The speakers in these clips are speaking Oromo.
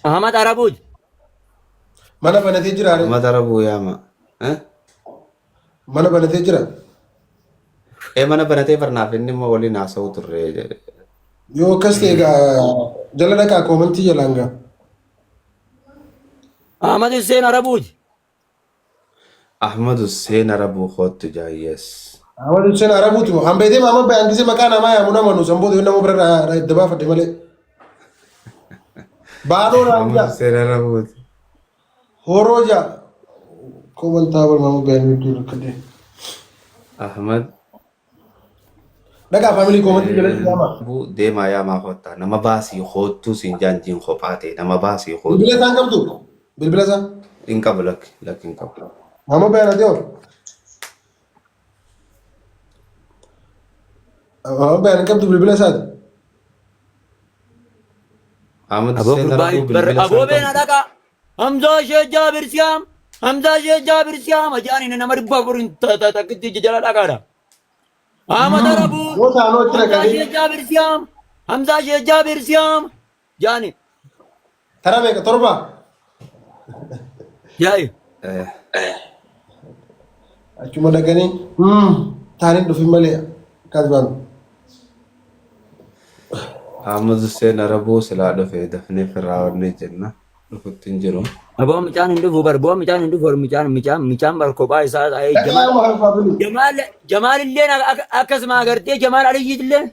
Ahmad Arabuuti. Mana banatee jira ree? Ahmad Arabuu yaama. Eh? Mana banatee jira? Ee mana banatee barnaaf inni immoo waliin haasa'uu turre jedhe. Yoo akkas ta'e egaa jala dhaqaa koomantii jalaan gaa. Ahmad Hussein Arabuuti. Ahmad Hussein Arabuu koottu jaayyees. Ahmad Hussein Arabuuti moo? Hambeetee maama bayaan gisee maqaa namaa yaamu nama nu sanboota yoo nama bira irraa itti baafadhe malee. Baadhoo Ahmad raanjaa. Hussein Arabuuti. Horoo jaa. Koomantaa bar maama bayaan hedduu rakkadhe. Ahmad Dhaqaa faamilii koomantii jalatti yaamaa. Arabuu deemaa yaamaa koottaa nama baasii koottuu siin jaanjiin kophaa ta'e nama baasii Bilbila koottuu. isaan qabdu? Bilbila isaa? Hin qabu lakki lakki hin qabu. Maama bayaan ati hoo? Maama bayaan hin qabdu bilbila isaati? Ahmad Aboo Hussein gurbaa Arabuu barra bilbila aboo isaan beena qabdu. dhaqa. Hamzaa ishee Jaabir Siyaam. Hamzaa ishee Jaabir Siyaam. Ajaa'ani nama 400 takkitti jala dhaqaadha. Ahmad Arabuu. Yoo taanoo itti Hamzaa dhaqanii ishee Jaabir Siyaam. Hamzaa ishee Jaabir Siyaam. Jaani. tara meeqa torba? Jaa'i. Eh, Achuma dhaqanii taaniin dhufin malee akkas baanu. Ahmad Hussein Arabuu silaa dhufe dafnee firraa wanni jenna dhufutti hin jiru. Aboo mucaan hin dhufu bar boo mucaan hin dhufu bar mucaan mucaan mucaan bar kophaa isaa taa'ee Dhaqaa Jamaal yaama kan faamilii. Jamaal Jamaal illeen akkasuma agartee Jamaal Aliyyi illeen.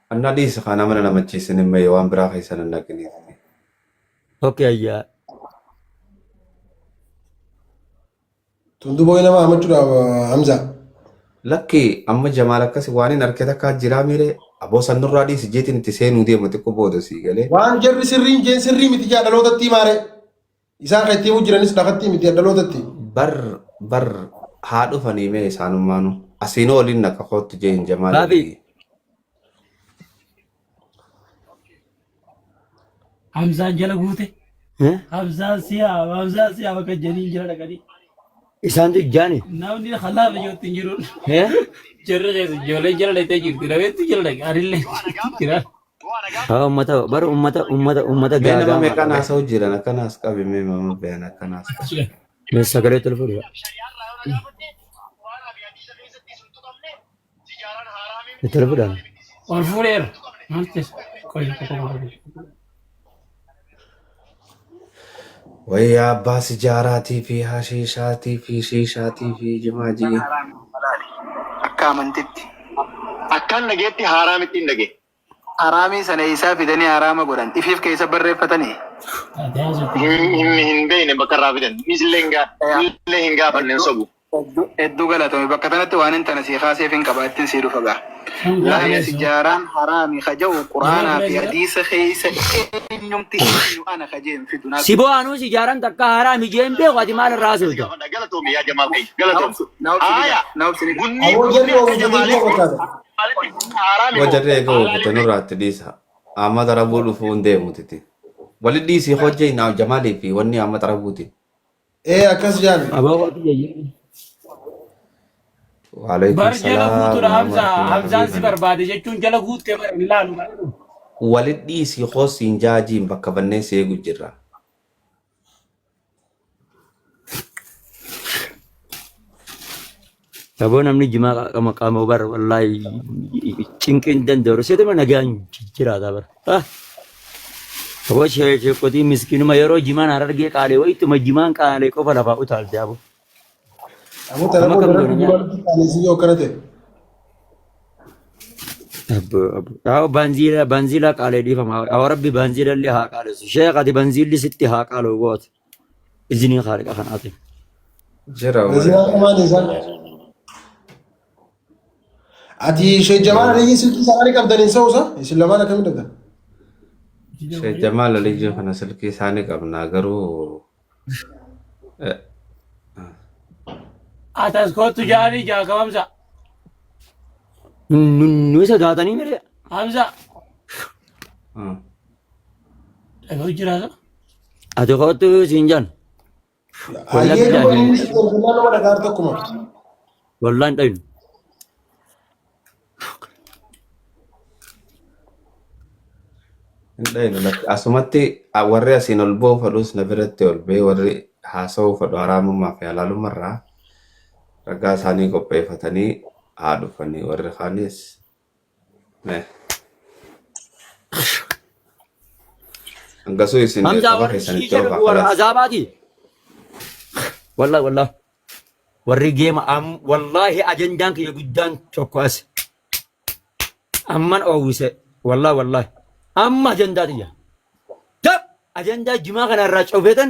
Annaa dhiisa kana mana namachiisin hin maye waan biraa keessa nan dhaqiniiti. Okay ayyaa. Tun duboo nama hamachuudhaaf Hamza. Lakki amma Jamaal akkasi waan hin arke takkaa jiraa miire aboo san nurraa dhiisi jeetiin itti seenuu deema xiqqoo booda sii galee. Waan jarri sirriin jeen sirrii miti jaa dhalootatti himaare. Isaan kan itti himuu jiranis dhakatti miti dhalootatti. Bar bar haa dhufanii mee isaanummaanu asiinoo waliin naqa koottu jeen Jamaal Baabi. Aliyyi. Hamzaan jala guute. Eh? Hamzaan siyaa Hamzaan siyaa bakka jedhanii jala dhaqanii. Isaantu jaani. Namni halaafa iyyootti hin jiru. Eh? Jarri keessa ijoolleen jala dhaqxee jirti. Dhabeetti jala dhaqe. Anillee jira. Haa ummata bar ummata ummata ummata Mee nama gaagaama meeqaan qaba. haasa'u jiran akkanaas qabi mee mama bayan akkanaas qabi. Mee sagalee tolfudha. Tolfudha. Ol fuudheera. Maal keessa? Qoy qoy qoy. Wayyaa abbaa sijaaraatii fi hashiishaatii fi shiishaatii fi jimaajii. Haraami halaali akka amantitti. Akkaan dhageetti haaraa mitti hin dhagee. Haraamii sana eessaa fidanii haraama godhan? Ifiif keessa barreeffatanii? Taatee haasofte. Hin hin hin beekne bakka irraa fidan. Nisillee hin gaa nillee hin gaafanne hin sobu. Hedduu galatoomi. Bakka tanatti waan hin tana sii kaaseef hin qaba ittiin sii dhufa gaa. Kan Laali gaafileessu. sijaaraan haraami ka ja'u Nama quraanaa fi fileessu. hadiisa keessa eenyumti eenyu ana ka jee hin fidu naaf Siboo anuu sijaaran takka haaraa mijeen beeku ati maal irraa Si haasofta? gaafadha galatoomi yaa Jamaal keenya Na galatoomi. obsi na obsi ni Haaya gaa na obsi ni gaa. bunni Aboo bunni jarri akka oomishatee kuma Jamaalitti fakkaata. Jamaalitti bunni haraami Boo moo jarri eega halaali oofute miti? nurraa itti dhiisa. Ahmad Arabuu dhufuu hin deemutiti. Wali dhiisii hojjee naa Jamaalii fi wanni Ahmad Arabuuti. Ee akkas jaan. Aboo waati jayyaa. Waalaikum Bar jala salaam guutuudha nama Hamza. Hamzaan si habiibani. barbaade jechuun jala guuttee bara hin laalu bara. Wali dhiisii hoosiin jaajiin bakka bannee si eegu jirra. Aboo namni jimaa qaama qaama bar wallaahi cinqiin danda'u. Seetuma nagaan jiraata bar. Ah. Aboo sheekotii miskiinuma yeroo jimaan harargee qaalee wayittuma jimaan qaalee qofa lafaa utaalte aboo. Aboo tana Amma booda kam rabbi goona jimaa nutti qaalessi yoo akkana ta'e. Abbo abbo. Haa banziila banziila qaalee dhiifama. Haa rabbi banziila illee haa qaalessu. Sheekh ati banziilli sitti haa qaalu goota. Izinii khaaliqa kanaati. Jira Benzinaa qamaan isaan. Ati Sheekh Jamaal Aliyyi silkii isaanii qabdan hin sa'uusa? Isin lamaan akkamiin dhabdan? Sheekh Jamaal Aliyyii kana silkii isaanii qabna garuu eh, Atas kootu jaanii jaakam Hamza. Nu sodaatanii mire. Hamza. ah. Dhaga'u jiraata. Ati kootu siin jaan. Wallaahi Hayyee duuba billaahi. inni si erginaa nama dhagaar tokkuma. Wallaahi hin dhaynu. Hin dhayinu lakki. Asumatti warri asiin ol ba'uu fedhus na biratti ol ba'ee warri haasa'uu fedhu haraamummaa fi halaalummarraa ragaa isaanii qopheeffatanii haa dhufanii warri kaanis mee. Hangasuu isin Hamzaa tapha warri keessan itti shiisha oofaa dhugu warra kalaas. azaabaati. Wallahi wallahi. Warri geema am wallahi ajandaan kiyya guddaan tokko as. Amman oowwise wallahi wallahi. Amma ajandaa tiyya. Tab ajandaa jimaa kana irraa cufeetan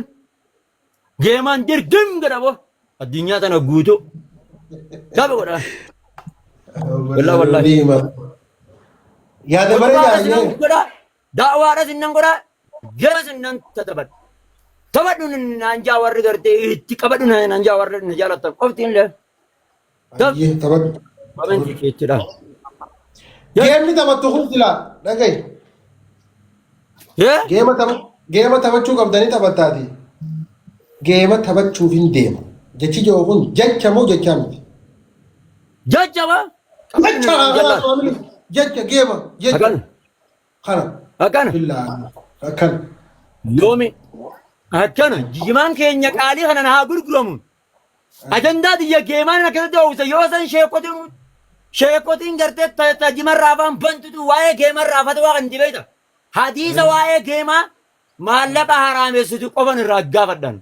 geemaan dirgim godha boo. Addunyaa tana guutuu. Tab godha. Wallahi wallahi. Yaada bareedaa Khutbaadhas nan godha. Da'waadhas nan godha. Geemas nan tatabadha. Taphadhu naan jaa warri gartee itti qabadhu naan jaa warri na jaalatan qofti illee. Tab Ayyee taphadhu. qabanti keettidha. Geemni taphattu kun silaa dhaga'i. Yee? Geema tapha geema taphachuu qabdanii taphattaati. Geema taphachuuf hin deema. Jechi jiru kun jecha moo jechaa miti? Jecha ba? Qabadhu Jecha naan jallaa. jecha geema jecha Akkana. kana. Akkana. Billaa akkana. Yoomi. Akkana. Jimaan keenya qaalii kanan haa gurguramu. Ajandaa tiyya geemaan akkasitti oowwisa yoo san sheekotiin sheekotiin gartee tajimarraa afaan bantutu waa'ee geemarraa fatwaa kan dibeeta. Hadiisa waa'ee geemaa maallaqa haraamessitu qofan irraa gaafadhan.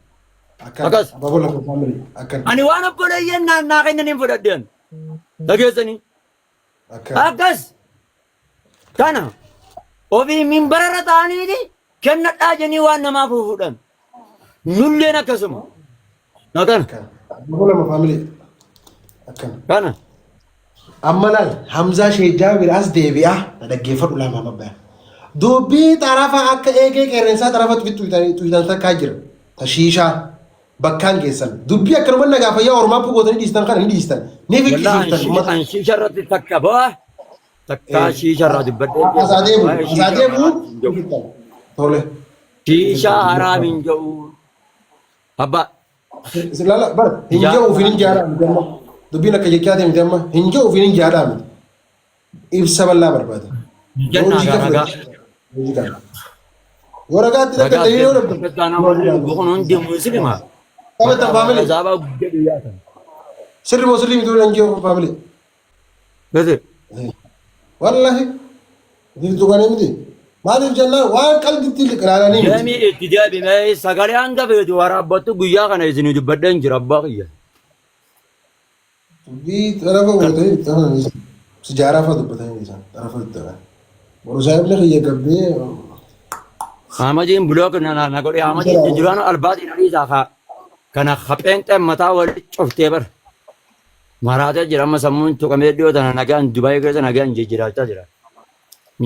Akkana. Akkas. Abaaboo lafa faamilii akkana. Ani waan obboleeyyan naan naa kennan hin fudhadhean. Dhageessanii. Akkana. Akkas. Kana ofii minbararra ta'aniiti kennadhaa jenii waan namaa fuudhan. Nulleen akkasuma. Akkana. Akkana. Abaaboo lama faamilii akkana. Kana. Amma laal Hamzaa Sheek Jaabir as deebi'aa na dhaggeeffadhu lama mabbaa. Dubbii xarafa akka eegee qeerrensaa xarafa tuytan takkaa jira. Ta shiishaa bakkaan geessan. Dubbii akkanuma nagaa fayyaa ormaa gootanii dhiistan kana ni dhiistan. Ni Wallaahi fiqqisiiftan uummata. an shiisha irratti takka ba'a. Takkaa shiisha irraa dubbadhee hin Asaa beeku. deebu. Waa'ee Asaa shiisha deebu. haraam hin jedhu. Tole. Shiishaa haraam hin jedhu. Abbaa. Lala bar hin jedhu ofiin hin jaadhaa miti amma. Dubbiin akka jechaa deemte amma hin jedhu ofiin hin jaadhaa miti. Ibsa bal'aa barbaada. Yoo Jennaa hojii gaa kan ragaa. fudhate. Hojii kana. Yoo ragaatti Ragaa dadhabde yoo dhabde. Bakka namoonni dhugu kun hundi muslima. Taphattan faamilii. Azaabaa guddaa dhiyaatan. Sirri moo sirrii miti hin jiru faamilii. Gadi. Wallahi. Biiftuu kana miti. Maaliif jennaan waan qalbitti ilaalanii miti. Deemii itti deebimee sagalee hanga feetu waraabbattu guyyaa kana isinii dubbadheen jira abbaa kiyya. Dubbii xarafa gootanii xarafa sijaaraa fa'a dubbatanii isaan xarafa dubbatanii. Boru saayibni kiyya gabbee Ahmadiin bulook na na na godhe Ahmadiin duraan albaatiin adiisaa kaa kana hapheenxeen mataa wali cuftee bar maraatee jira amma sammuun tuqamee dhiyoo tana nagaan Dubaayii keessa nagaan jijjiiraachaa jira.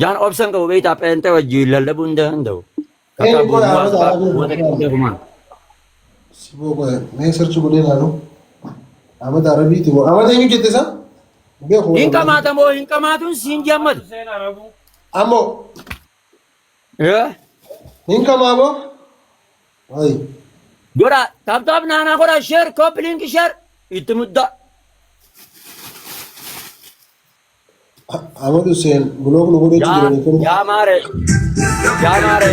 Jaan obsan qabu beektaa pheenxee wajjin lallabuu hin danda'u. Kakkaa Eenyu godha bu'uuraa Ahmad sabaa Arabii bu'uura qixxee kumaan. Siboo godha mee sarchi godhee ilaalu. Ahmad Arabiiti moo Ahmad eenyu jette isaa? Beeku Hin qamaata moo hin qamaatuun siin jammatu. Hussein Arabu. Ammoo hin qamaa moo? Ayi. Godha taap taap naanaa godha sheer kooppi liinki sheer itti muddaa. Ahmad Hussein bulook nu godhee Yaa jiranii kun. yaa maare yaa maare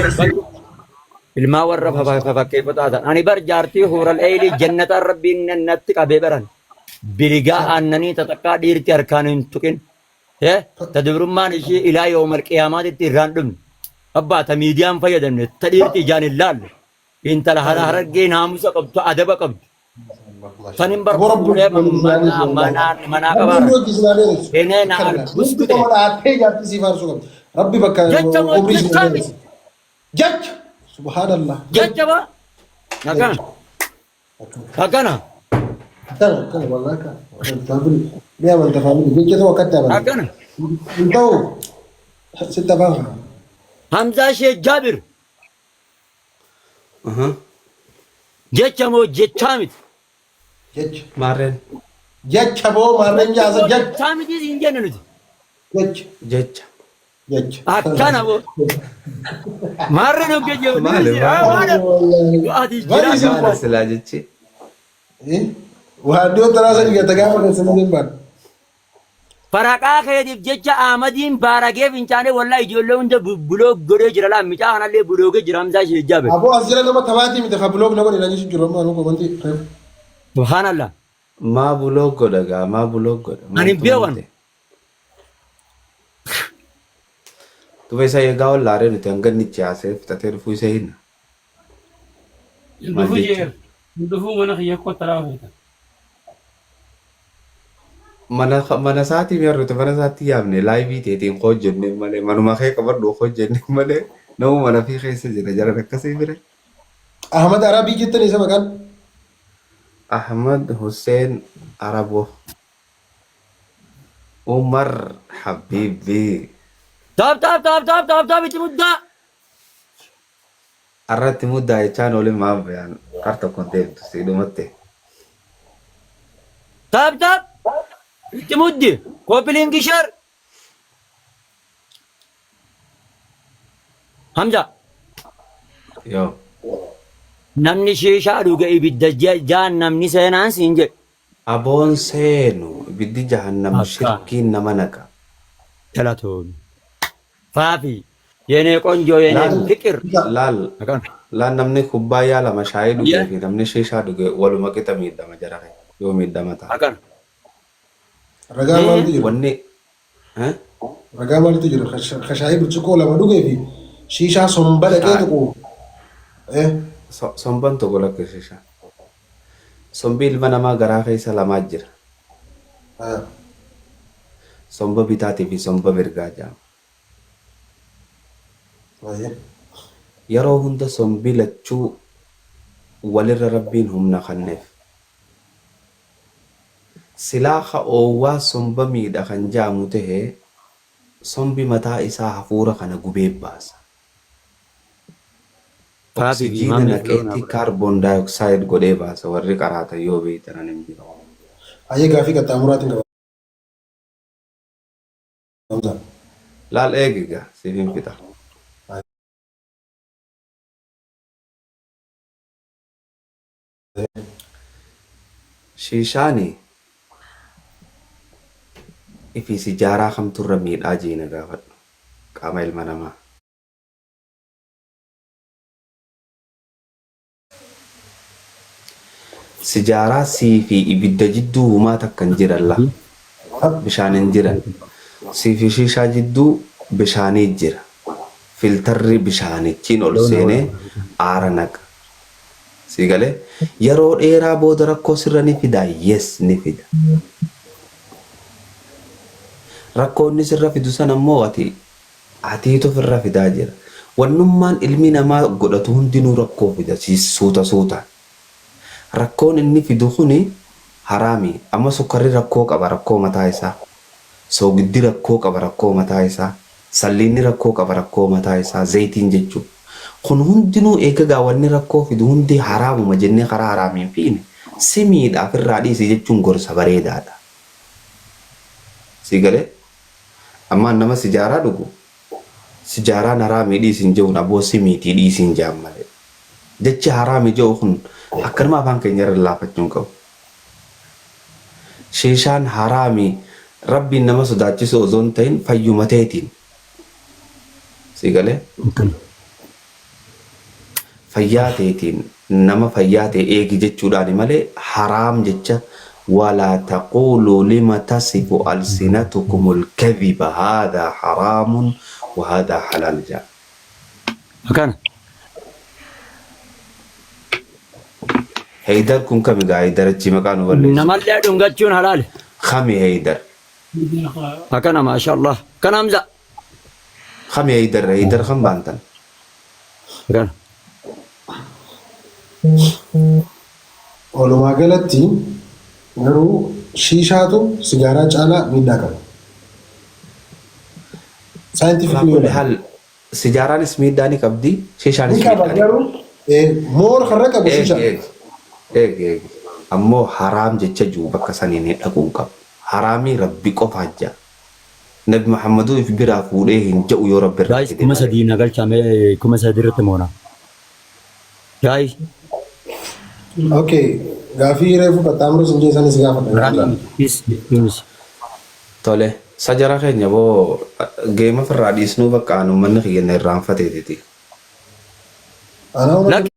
ilmaa warra fafakkeeffataa ta'an ani bar jaartii huural eeyilii jannataan rabbiin natti qabee baran biligaa aannanii tatakkaa dhiirti harkaan hin tuqin ta dubrummaan ishii ilaa yoomal qiyaamaatitti irraan dhumne abbaa ta miidiyaan fayyadamne ta dhiirti ijaan hin laalle intala harargee naamusa qabdu adaba qabdu Sanin bar Aboo rabbi fuudhee mana mana manaa qabaara. Rabbi hojii silaa dheeressu. Seenee na Akkana. arbuskute. Hundi dhaattee jaartii sii faarsuu qabdi. Rabbi bakka Jecha moo umrii si jecha dheeressu. Jecha. Subhaanallah. Jecha ba. Akkana. Akkana. Akkana akkana wallahi akkana. Faamili. Ni amanta faamili. Jecha ta'u akkatti amanta. Akkana. Hin ta'u. Sitti afaan kana. Hamzaa Sheekh Jaabir. Jecha moo jechaa miti. Jecha. Maarreen Jecha boo maarreen jaasa jecha. Jechaa miti hin jenne nuti. Jecha. jecha. Jecha. Akkana boo. Maarreen hojjechu. Maali, maali? Ati Maali jira. isin Maali silaa jechi? Waan dhiyoo taraa sadii gata gaafa keessanii hin baane. Faraqaa keetiif jecha Ahmadiin baaragee fincaanee wallahi ijoollee hunda buloo godhee jira laa micaa kanallee buloogee jira Hamzaa ishee jaabe. Aboo as jala nama tabaatii miti ka biloog na godhe na jechuun jiru amma anuu komantii reefu. Subhaanallah. Maa buloo godha gaa maa buloo godha Ani maaltu beekan. maal ta'e? Duba isa eegaa wallaaree nuti hanga inni ichi haasa'ee fixatee dhufuu isa hin. Hin Maal dhufu jechuudha? jeer. Hin dhufu mana kiyya kottaa feeta. Mana mana isaatii mi'a nuti mana isaatti yaamne laayivii teetiin hojjenne malee manuma kee qabadhu hojjenne malee nama mana fi keessa jira jaran akkasii bire. Ahmad Arabii jettan isa maqaan. Ahmad Hussein Arabo Umar Habibi Taap taap taap taap taap taap itti muddaa. Arratti muddaa jechaan olin maaf bayaan har tokko hin deemtu si dhumatte. Taap taap itti muddi. Copy link share. Hamza. Yoo. Namni shiishaa dhuge ibidda jahannamni seenaan siin jedhe. Aboon seenu ibiddi jahannam Akka. shirkiin nama naqa. Galatoon. Faafi. Yenee qonjoo yenee Laal fiqir. laal Akkan. laal namni kubbaayyaa lama shaayii dhugee Yaa. fi namni shiishaa dhuge waluma qixa miidhama jara kee yoo miidhama ta'a. Akkan. Ragaa maaltu jira? Wanni eh? Ragaa maaltu jira? Ka shaayii burcuqqoo lama dhugee fi shiishaa somba dhaqee Shaa- tuqu. Eh. Somban tokko lakki shiishaa. Sombi ilma namaa garaa keessa lamaa jira. Ah. Somba bitaatii fi somba mirgaa jedhama. Baay'ee. Yeroo hunda sombi lachuu walirra rabbiin humna kanneef. Silaa ka oowwaa somba miidha kan ja'amu tahe sombi mataa isaa hafuura kana gubee baasa. Faafi fi Oksijiina maamni filoo naa naqeetti godha. kaarboon daayoksaayiid godhee baasa warri qaraatan yoo beektan ani hin beeku. Hayyee gaafii qaxxaamuraatiin qaba. Hamza. Laal eegi gaa siif hin fixa. Shiishaani ifi sijaaraa kamtu irra miidhaa jii na gaafadhu qaama ilma namaa. Sijaaraa sii fi ibidda jidduu humaa takka hin jiran la. Bishaan hin jiran. Sii fi shiishaa jidduu bishaanii jira. Filtarri bishaanichiin ol seenee aara naqa. Sii galee? Yeroo dheeraa booda rakkoo sirra ni fidaa? Yes ni fida. Rakkoo inni sirra fidu sana immoo ati atiitu ofirra fidaa jira. Wannummaan ilmi namaa godhatu hundinuu rakkoo fida suuta suutaan. Rakkoon inni fidu kuni haraami. Amma sukkarri rakkoo qaba rakkoo mataa isaa. Soogiddi rakkoo qaba rakkoo mataa isaa. Salliinni rakkoo qaba rakkoo mataa isaa. Zaytiin jechuu. Kun hundinuu eega gaa wanni rakkoo fidu hundi haraamuma jennee karaa haraamii hin fiine si miidha afirraa dhiisi jechuun gorsa bareedaadha. Sii galee? Ammaan nama sijaaraa dhugu sijaaraan haraamii dhiisi hin je'uun aboo si miitii dhiisi hin je'an malee. Jechi haraami je'u kun akkanuma afaan keenya irra lallaafachuu hin qabu. Shiishaan haraami Rabbiin nama sodaachisuu osoo hin ta'in fayyuma teetiin. Sii galee? Fayyaa teetiin nama fayyaa tee eegi jechuudhaani malee haraam jecha walaa taquuluu lima tasifu alsinatukumul kadhiba haadhaa haraamun wa haadhaa halaal ja'a. Akkana. Heydar kun kami gaa Heydar achii maqaa nu balleessu. Namallee dhungachuun halaali. Kami Heydar? Akkana maasha Allah. Akkana Hamza. Kami Heydar? Heydar kam baantan? Akkana. Walumaa galatti garuu shiishaatu sigaaraa caalaa miidhaa qaba. Alaa Scientifically yoo kulli ilaalle. haal Sijaaraanis miidhaa ni qabdi, shiishaanis Ni qaba miidhaa ni garuu more karra qabu Eegi shiishaan. eegi eegi eegi ammoo haraam jecha ji'u bakka saniin hin dhaquu hin qabu. Haraamii Rabbi qofaa ja'a. Nabi Muhammaduu if biraa fuudhee hin ja'u yoo Rabbi irraa Guys fide kuma malee. sadii na galchaa mee 3000 irratti moona. Guys Okay gaafii reefu qaxxaamuruu sin jeessanis gaafadha. Haraamii miti. Peace Yunus. Tole. Sa jara keenya boo geema firraa dhiisnuu bakka aan uummanni kiyya na irraanfateetiti. Anaa waan Lakki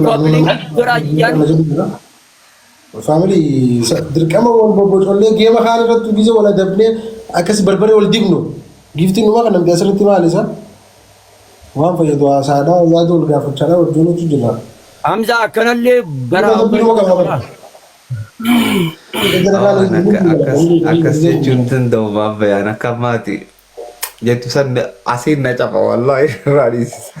copy link godhaa jijjaan. Family dirqama wal bobbocollee geema kaan irratti gizee wal adabnee akkas barbaree wal dibnu giiftiin dhumaa kan namni asirratti maal isa waan fayyadu haasaadhaa yaada wal gaafachaadhaa wajjinutu jira. Hamza akkanallee bara Dubbii dhuma qaba bara. Waan akka akkas akkas jechuun danda'u baabbayaan akka ammaati jettu san asiin na capa wallaahi irraa dhiisisa.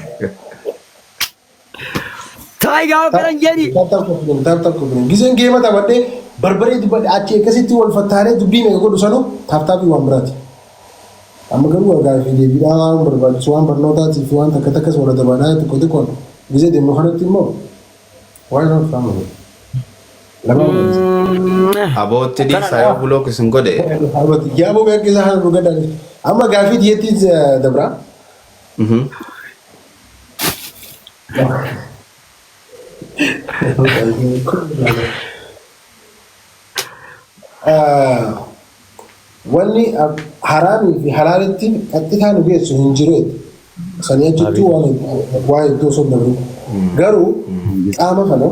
Taayi gaafa kanan jedhi. Tap tap copy tap tap copy. Gizeen geema taphadhee barbaree dubbadhe achi akkasitti wal fattaaree dubbii meeqa godhu sanu tap tapii waan biraati. Amma garuu gaaffii deebiidhaa waan barbaachisu waan barnootaatii fi waan takka takkas wal adabaadhaa xiqqoo xiqqoon gizee deemnu kanatti immoo why not family? Lama Abootti dhiisaa yoo block isin godhe. Yaaboo beekni isaa kana dhugadhaan. Amma gaaffii diyeetti dabraa. Wanni haraamii fi halaalitti qaxxitaa nu geessu hin jiru. Sanii achittuu waan waa hedduu osoo hin dabrin. Garuu qaama kana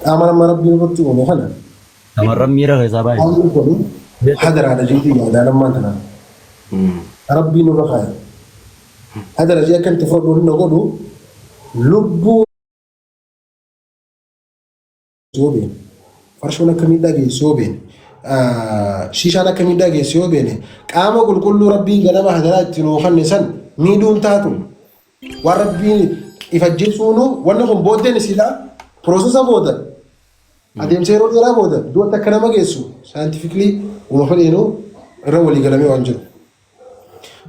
qaama nama rabbiin irratti uume kana Shamarran miira keessaa baay'ee. qaamni kun hadaraadha jeetii yaadaan ammaan tanaan. Rabbiin nurra kaa'e. Hadara jee akka itti fudhadhu na godhu lubbuu yoo beene farshoon akka miidhaa geessu yoo beene shiishaan akka miidhaa geessu yoo beene qaama qulqulluu rabbiin ganama hadaraa itti nuu kanne san miidhuun taatu waan rabbiin ifajjeesuunu wanni kun booddeen isiidha process booda adeemsa yeroo dheeraa booda du'atti akka nama geessu scientifically uma fedheenuu irra walii galamee waan jiru.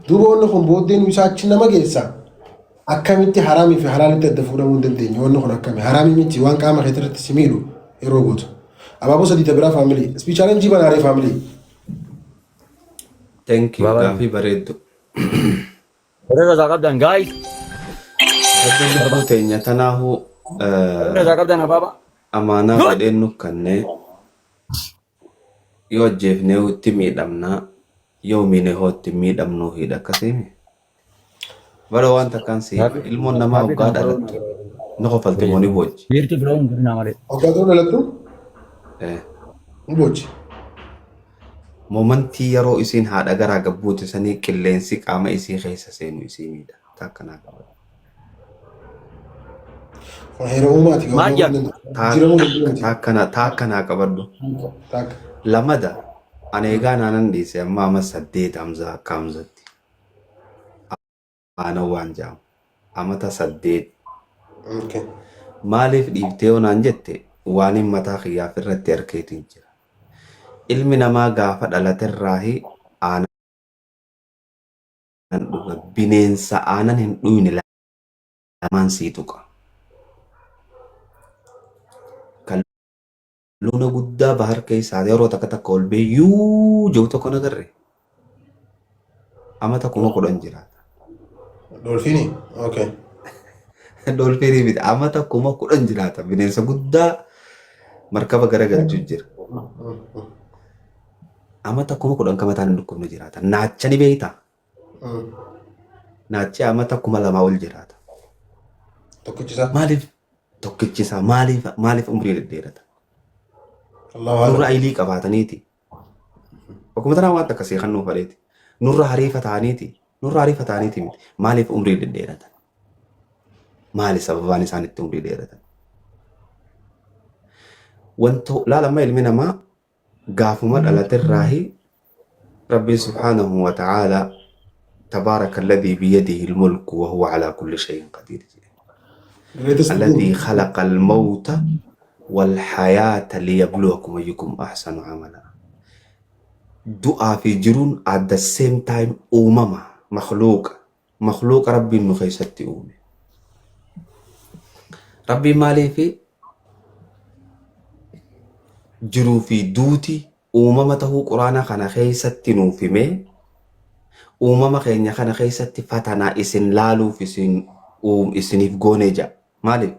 Duuba wanni kun booddeen isaa achi nama geessa. Akkamitti haraamii fi halaalitti adda fuudhamuu hin dandeenye? Wanni kun akkami? Haraamii miti waan qaama kee irratti si miidhu yeroo gootu. Abaaboo sadii biraa family. Speed challenge banaaree family. Thank you. Gaaffii bareeddu. Warra isaa qabdan guys. Rabbiin lubbuu teenya tanaafuu Warra isaa qabdan abaaba. Amaanaa godheen nu kannee yoo ajjeefnee itti miidhamnaa yoo miine hoo itti miidhamnuu hidha akkasiimi. Bara waan takkaan si ilmoon namaa hoggaa dhalattu ni kofalti moo ni boojji? Biirti biroo hin godhinaa malee. Hoggaa ta'uu dhalattu ni boochi. Momentii yeroo isiin haadha garaa gabbuute sanii qilleensi qaama isii keessa seenu isii miidha. Takkanaa qaba. Kun heera uumaati. Maal jedhu? Jijjiiramuu danda'u. Taakkanaa qabadhu. Taakka. Lamada ani egaa naanan dhiise amma ama 8 Hamzaa akka Hamzatti. Aanan waan jedhamu. Amata 8. Maaliif dhiiftee yoo naan jette waan hin mataa kiyyaaf irratti arkeetiin jira. Ilmi namaa gaafa dhalaterraahi aanan dhuga. Bineensa aanan hin dhuyne lamaan sii tuqa. Kan loona guddaa bahar keessaa yeroo takka takka ol bee yuu jiru tokko nagarre. Amata 10,000 jiraata. Dolphinii? Okay. Dolphinii miti amata 10,000 jiraata. Bineensa guddaa markaba garagalchu jira. Amata 10,000 kan mataan hin dhukkubne jiraata. Naacha ni beektaa? Naachi amata 2000 ol jiraata. Tokkichi isaa. Maaliif tokkichi isaa maaliif umrii dhedheerata? Allahu a'lam. Nurra ayilii qabaataniiti. Akkuma tanaa waan takka seeqan nuuf fadheeti. Nurra hariifa ta'aniiti. Nurra hariifa ta'aniiti miti. Maaliif umrii dhedheeratan? Maali sababaan isaan itti umrii dheeratan? Wanto laala amma ilmi namaa gaafuma dhalaterraahi Rabbiin subhaanahu wa ta'ala tabaaraka alladhii biyadihi almulku wa huwa alaa kulli shay'in qadiir jedhe. Greatest Alladhii khalaqa almawta wal hayaata liyabluwakum ayyukum ahsanu amala. Du'aa fi jiruun at the same time uumama makhluuqa makhluuqa Rabbiin nu keessatti uume. Rabbiin maaliifi jiruu fi duuti uumama tahuu quraana kana keessatti nuuf himee uumama keenya kana keessatti fatanaa isin laaluuf isin isiniif goonee ja'a. Maaliif?